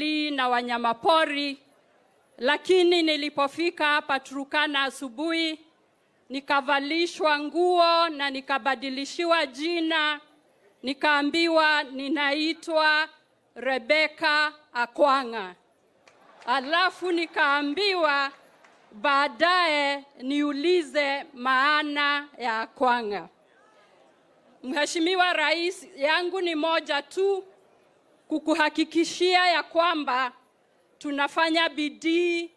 Na wanyamapori, lakini nilipofika hapa Turkana asubuhi nikavalishwa nguo na nikabadilishiwa jina, nikaambiwa ninaitwa Rebecca Akwanga. Alafu nikaambiwa baadaye niulize maana ya Akwanga. Mheshimiwa Rais, yangu ni moja tu, kukuhakikishia ya kwamba tunafanya bidii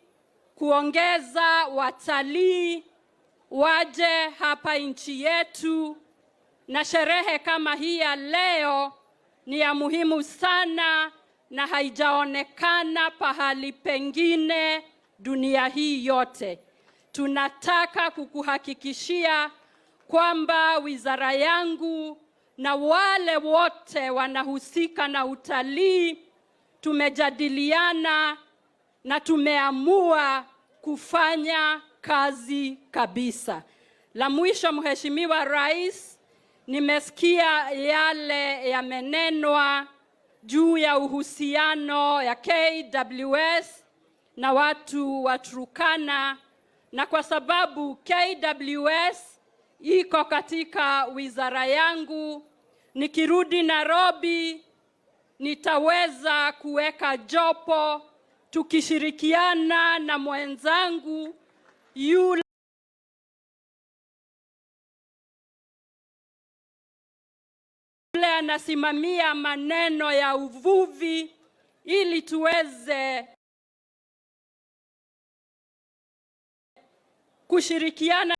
kuongeza watalii waje hapa nchi yetu, na sherehe kama hii ya leo ni ya muhimu sana na haijaonekana pahali pengine dunia hii yote. Tunataka kukuhakikishia kwamba wizara yangu na wale wote wanahusika na utalii tumejadiliana na tumeamua kufanya kazi kabisa. La mwisho, Mheshimiwa Rais, nimesikia yale yamenenwa juu ya uhusiano ya KWS na watu wa Turkana, na kwa sababu KWS iko katika wizara yangu, nikirudi Nairobi nitaweza kuweka jopo tukishirikiana na mwenzangu yule anasimamia maneno ya uvuvi ili tuweze kushirikiana.